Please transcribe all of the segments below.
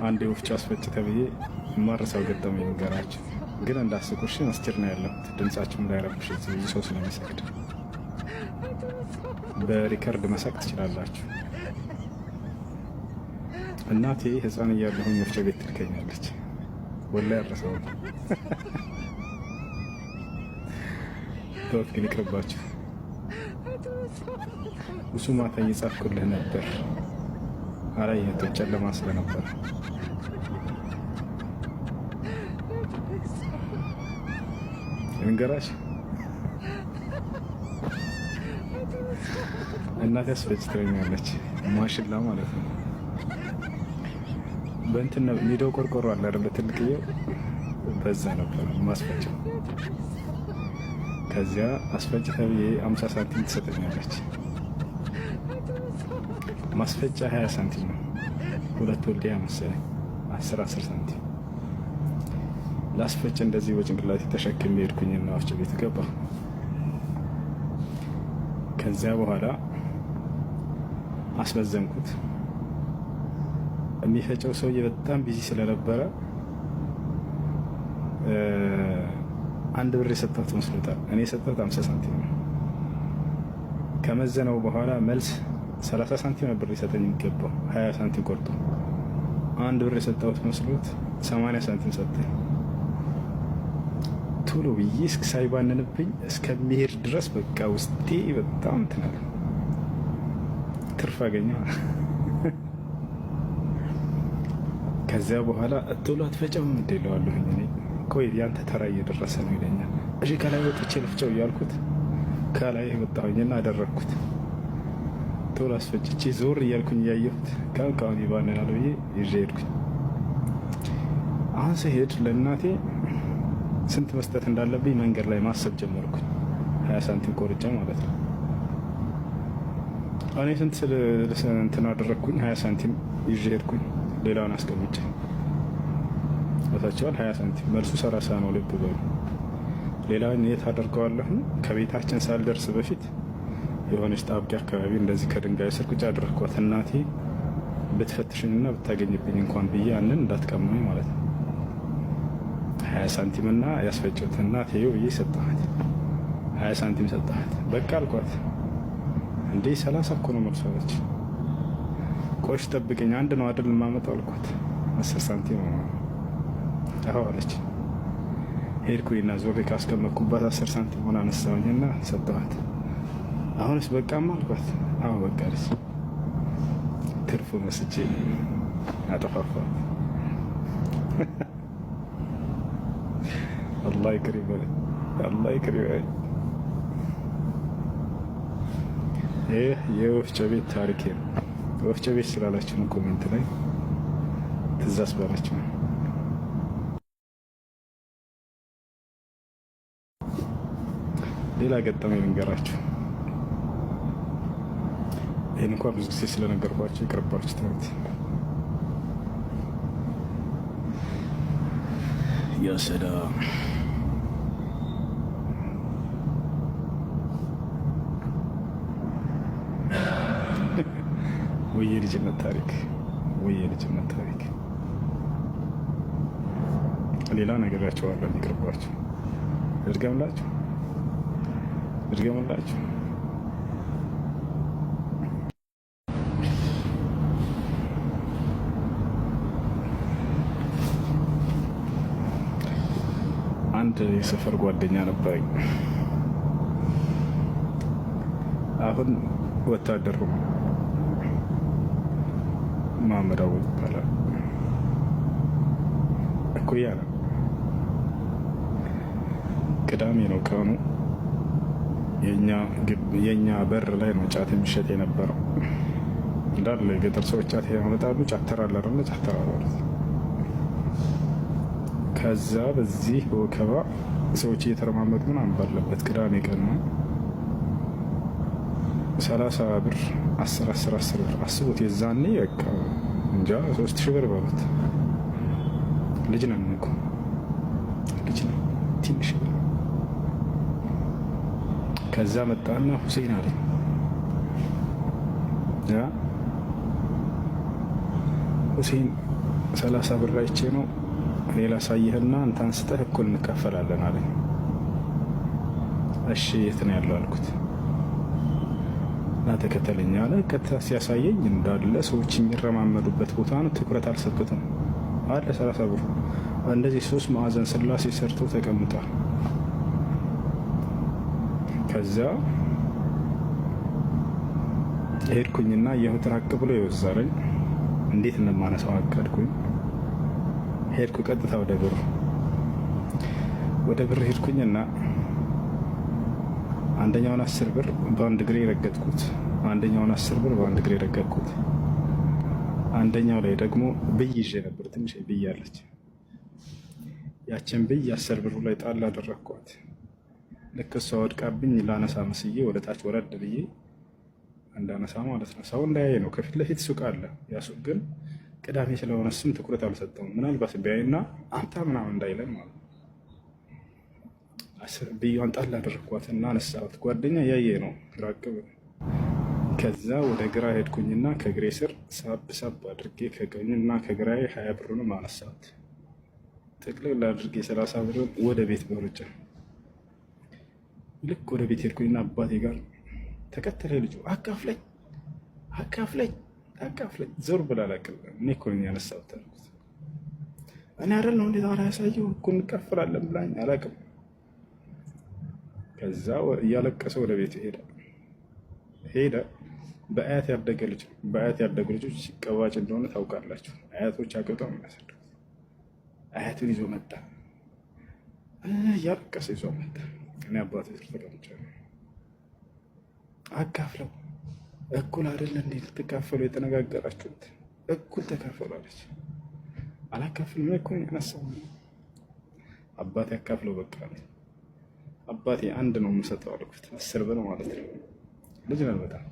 አንድ የወፍጮ አስፈጭ ተብዬ የማረሳው ገጠመኝ ልንገራችሁ። ግን እንዳስቁሽ መስጂድ ነው ያለሁት። ድምጻችሁም እንዳይረብሽ እዚህ ብዙ ሰው ስለሚሰግድ በ record መሳቅ ትችላላችሁ። እናቴ ህፃን እያለሁኝ ወፍጮ ቤት ትልከኛለች። ወላሂ አልረሳውም። ተወት ግን ይቅርባችሁ። እሱ ማታ እየጻፍኩልህ ነበር አላየሁትም፣ ጨለማ ስለነበር። ልንገራችሁ፣ እናቴ አስፈጭ ትለኛለች፣ ማሽላ ማለት ነው። በእንትን ኒዶ ቆርቆሮ አለ አይደለ? ትልቅዬው በዛ ነበር ማስፈጨው። ከዚያ አስፈጭ ተብዬ 50 ሳንቲም ትሰጠኛለች። ማስፈጫ 20 ሳንቲም ነው። ሁለት ወልዲያ መሰለኝ 10 10 ሳንቲም ላስፈጭ እንደዚህ በጭንቅላቴ ተሸክሜ ሄድኩኝና ወፍጮ ቤት ገባ። ከዚያ በኋላ አስመዘንኩት። የሚፈጨው ሰውዬ በጣም busy ስለነበረ 1 ብር የሰጠሁት መስሎታል። እኔ የሰጠሁት 50 ሳንቲም ነው። ከመዘነው በኋላ መልስ 30 ሳንቲም ነበር ሊሰጠኝ የሚገባው፣ 20 ሳንቲም ቆርጦ 1 ብር የሰጠሁት መስሎት 80 ሳንቲም ሰጠኝ። ቶሎ ብዬ እስከ ሳይባንንብኝ እስከሚሄድ ድረስ በቃ ውስጤ በጣም ትናል ትርፍ አገኘ። ከዚያ በኋላ ቶሎ አትፈጨም እንዴ እለዋለሁኝ። እኔ ቆይ ያንተ ተራ እየደረሰ ነው ይለኛል። እሺ ከላይ ወጥቼ ልፍጨው እያልኩት ከላይ ወጣሁኝና አደረግኩት። ቶሎ አስፈጭቼ ዞር እያልኩኝ እያየሁት ካሁን ካሁን ይባንናል ብዬ ይዤ ሄድኩኝ። አሁን ስሄድ ለእናቴ ስንት መስጠት እንዳለብኝ መንገድ ላይ ማሰብ ጀመርኩኝ። 20 ሳንቲም ቆርጬ ማለት ነው። እኔ ስንት እንትን አደረግኩኝ? 20 ሳንቲም ይዤ ሄድኩኝ። ሌላውን አስቀምጬ ታቸዋል። 20 ሳንቲም መልሱ 30 ነው። ልብ በሉ። ሌላውን የት አደርገዋለሁ? ከቤታችን ሳልደርስ በፊት የሆነች ጣብቂ አካባቢ እንደዚህ ከድንጋይ ስር ቁጭ አደረግኳት። እናቴ ብትፈትሽኝና ብታገኝብኝ እንኳን ብዬ ያንን እንዳትቀማኝ ማለት ነው። 20 ሳንቲም እና ያስፈጨሁት እናቴ ብዬ ሰጠኋት። 20 ሳንቲም ሰጠኋት። በቃ አልኳት። እንዴ 30 እኮ ነው መልሷ አለች። ቆሽ ጠብቀኝ፣ አንድ ነው አይደል የማመጣው አልኳት። 10 ሳንቲም አዎ አለች። ሄድኩኝና ዞሬ ካስቀመጥኩባት 10 ሳንቲም ሆና አነሳሁኝና ሰጠኋት። አሁንስ በቃማ አልኳት። አዎ በቃ አለች። ትርፉ መስጄ አጠፋፋት። አላህ ይቅር ይበለኝ፣ አላህ ይቅር ይበለኝ። ይህ የወፍጮ ቤት ታሪኬ ነው። ወፍጮ ቤት ስላላችሁ ነው comment ላይ ትዝ አስባላችሁ ነው። ሌላ ገጠመኝ ልንገራችሁ። ይህን እንኳን ብዙ ጊዜ ስለነገርኳቸው ይቅርባችሁ። ትምህርት ያ ሰላም። ወይ የልጅነት ታሪክ፣ ወይ የልጅነት ታሪክ። ሌላ ነገራቸዋለሁ፣ ይቅርባችሁ። ልድገምላችሁ ልድገምላችሁ። አንድ የሰፈር ጓደኛ ነበረኝ። አሁን ወታደር ሆኖ መሐመድ አወል ይባላል። እኩያ ነው። ቅዳሜ ነው ቀኑ። የኛ በር ላይ ነው ጫት የሚሸጥ የነበረው። እንዳለ የገጠር ሰዎች ጫት ያመጣሉ። ጫት ተራ አለ አይደለ? ጫት ተራ ማለት ከዛ በዚህ በወከባ ሰዎች እየተረማመጡ ምናምን ባለበት ቅዳሜ ቀን ነው 30 ብር 10 10 10 ብር አስቡት። የዛኔ በቃ እንጃ 3000 ብር በሉት። ልጅ ነን እኮ ልጅ ነን፣ ትንሽ ብር። ከዛ መጣና ሁሴን አለኝ ያ ሁሴን 30 ብር አይቼ ነው፣ እኔ ላሳይህና አንተ አንስተህ እኩል እንካፈላለን አለኝ። እሺ የት ነው ያለው አልኩት። እና ተከተለኝ አለ። ቀጥታ ሲያሳየኝ እንዳለ ሰዎች የሚረማመዱበት ቦታ ነው። ትኩረት አልሰጡትም አለ 30 ብሩ እንደዚህ ሶስት ማዕዘን ስላሴ ሰርቶ ተቀምጧል። ከዚያ ሄድኩኝና የሁት ራቅ ብሎ ይወዛለኝ እንዴት እንደማነሳው አቀድኩኝ። ሄድኩ ቀጥታ ወደ ብር ወደ ብር ሄድኩኝና አንደኛውን 10 ብር በአንድ እግሬ ረገጥኩት። አንደኛውን 10 ብር በአንድ እግሬ ረገጥኩት። አንደኛው ላይ ደግሞ ብይ ይዤ ነበር፣ ትንሽ ብይ አለች። ያችን ብይ 10 ብሩ ላይ ጣል አደረግኳት። ልክ እሷ ወድቃብኝ ላነሳ መስዬ ወደ ታች ወረድ ብዬ እንዳነሳ ማለት ነው። ሰው እንዳያይ ነው። ከፊት ለፊት ሱቅ አለ። ያ ሱቅ ግን ቅዳሜ ስለሆነ እሱም ትኩረት አልሰጠውም። ምናልባት ቢያይና አምታ ምናምን እንዳይለን ማለት ነው። ብዩን ጣል አደረግኳት እና አነሳሁት። ጓደኛ እያየ ነው ራቅ ብሎ። ከዛ ወደ ግራ ሄድኩኝና ከግሬ ስር ሳብ ሳብ አድርጌ ከቀኝና ከግራዬ 20 ብሩንም አነሳሁት። ጥቅልል አድርጌ 30 ብሩን ወደ ቤት በሩጫ ልክ ወደ ቤት ሄድኩኝና አባቴ ጋር ተከተለ ልጁ። አካፍለኝ አካፍለኝ አካፍለኝ ዞር ብላ አላውቅም። እኔ እኮ ነኝ ያነሳሁት አልኩት። እኔ አይደለሁ እንዴት ኧረ ያሳየው እኮ እንካፈላለን ብላኝ አላውቅም። ከዛ እያለቀሰ ወደ ቤት ሄደ ሄደ። በአያት ያደገ ልጅ ነው። በአያት ያደጉ ልጆች ሲቀባጭ እንደሆነ ታውቃላችሁ። አያቶች አቅብጠው የሚያሳድጉት አያቱን ይዞ መጣ። እያለቀሰ ይዞ መጣ። እኔ አባቴ ስር ተቀምጫለሁ። አካፍለው እኩል አይደለ እንዴ ልትካፈሉ የተነጋገራችሁት? እኩል ተካፈሉ አለች። አላካፍልም እኮ ያነሳው አባቴ አካፍለው በቃ አለኝ። አባቴ አንድ ነው የምሰጠው አልኩት። 10 ብር ማለት ነው። ልጅ ነን በጣም።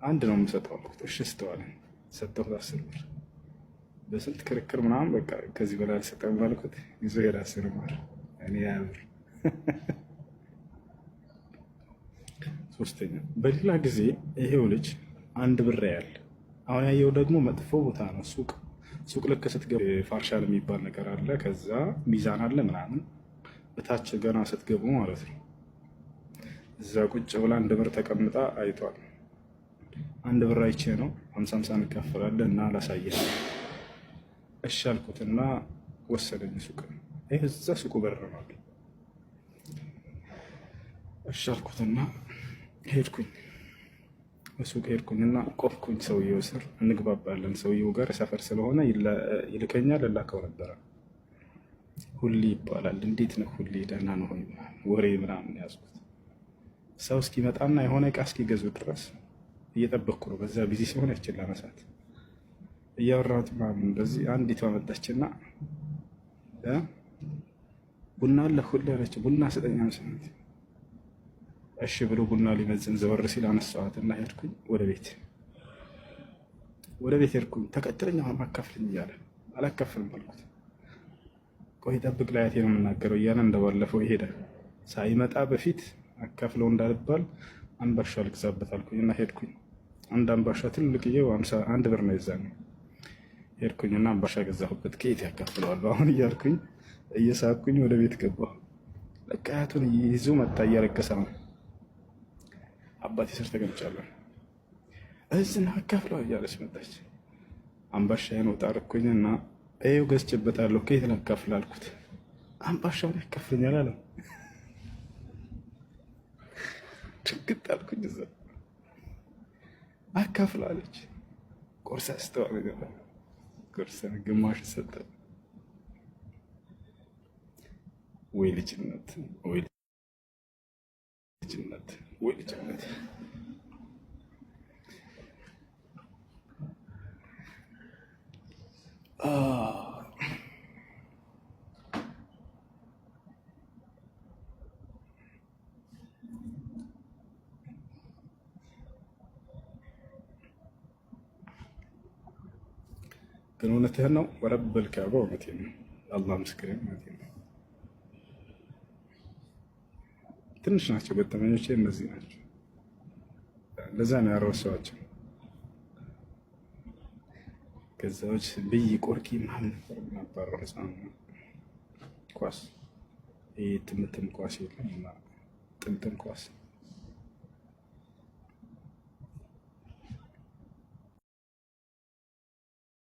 አንድ ነው የምሰጠው አልኩት። እሺ ስተዋለ ሰጠሁት 10 ብር በስንት ክርክር ምናምን በቃ ከዚህ በላይ አልሰጠም አልኩት። ይዞ ሄደ 10 ብር እኔ 20 ብር። ሶስተኛ በሌላ ጊዜ ይሄው ልጅ 1 ብር ያህል አሁን ያየው ደግሞ መጥፎ ቦታ ነው። ሱቅ ሱቅ ልክ ስትገቡ ፋርሻል የሚባል ነገር አለ። ከዛ ሚዛን አለ ምናምን እታች ገና ስትገቡ ማለት ነው። እዛ ቁጭ ብላ 1 ብር ተቀምጣ አይቷል። 1 ብር አይቼ ነው 50 50 እንካፈላለን እና ላሳየህ እሺ አልኩትና ወሰደኝ ሱቅ። ይህ እዛ ሱቁ በር ነው። እሺ አልኩትና ሄድኩኝ ሱቅ ሄድኩኝና ቆምኩኝ። ሰውየው ስር እንግባባለን። ሰውየው ጋር ሰፈር ስለሆነ ይልከኛል፣ እላከው ነበረ። ሁሌ ይባላል። እንዴት ነው ሁሌ? ደህና ነው ወይ? ወሬ ምናምን ያዝኩት። ሰው እስኪመጣና የሆነ እቃ እስኪገዙ ድረስ እየጠበቅኩ ነው። በዛ busy ሲሆን ያችን ላነሳት እያወራሁት ምናምን እንደዚህ አንዲቷ መጣችና ቡና አለ ሁሌ አለች። ቡና ስጠኝ አመሰግናት። እሺ ብሎ ቡና ሊመዝን ዘወር ሲል አነሳኋት እና ሄድኩኝ ወደ ቤት። ወደ ቤት ሄድኩኝ። ተከትለኝ አሁን አካፍልኝ እያለ አላካፍልም አልኩት። ቆይ ጠብቅ ለአያቴ ነው የምናገረው እያለ እንደባለፈው ሄደ። ሳይመጣ በፊት አካፍለው እንዳልባል አምባሻ ልግዛበት አልኩኝ እና ሄድኩኝ። አንድ አምባሻ ትልቅዬው 51 ብር ነው የዛኔ። ሄድኩኝና አምባሻ ገዛሁበት። ከየት ያካፍለዋል አሁን እያልኩኝ እየሳኩኝ ወደ ቤት ገባሁ። በቃ አያቱን ይዞ መጣ እያለቀሰ ነው። አባቴ ስር ተቀምጫለሁ። እዝና አካፍለው እያለች መጣች። አምባሻዬን ወጣ አደረኩኝና ይኸው ገዝቼበታለሁ ከየት ላካፍል አልኩት። አምባሻውን ያካፍለኛል አለ። ድንግጥ አልኩኝ። እዛ አካፍለው አለች። ቆርሳ ስተዋ ነገር ቆርሳ ግማሽ ሰጠ። ወይ ልጅነት፣ ወይ ልጅነት፣ ወይ ልጅነት። ግን እውነትህን ነው። ወረበል ካዕባ እውነቴን ነው። አላህ ምስክሬ እውነቴን ነው። ትንሽ ናቸው ገጠመኞቼ፣ እነዚህ ናቸው። ለዛ ነው ያረሳኋቸው። ከዛዎች ብይ ቆርቂ ምናምን ነበር የምናባረው። ህፃን ኳስ፣ ይህ ጥምጥም ኳስ የለም፣ ጥምጥም ኳስ።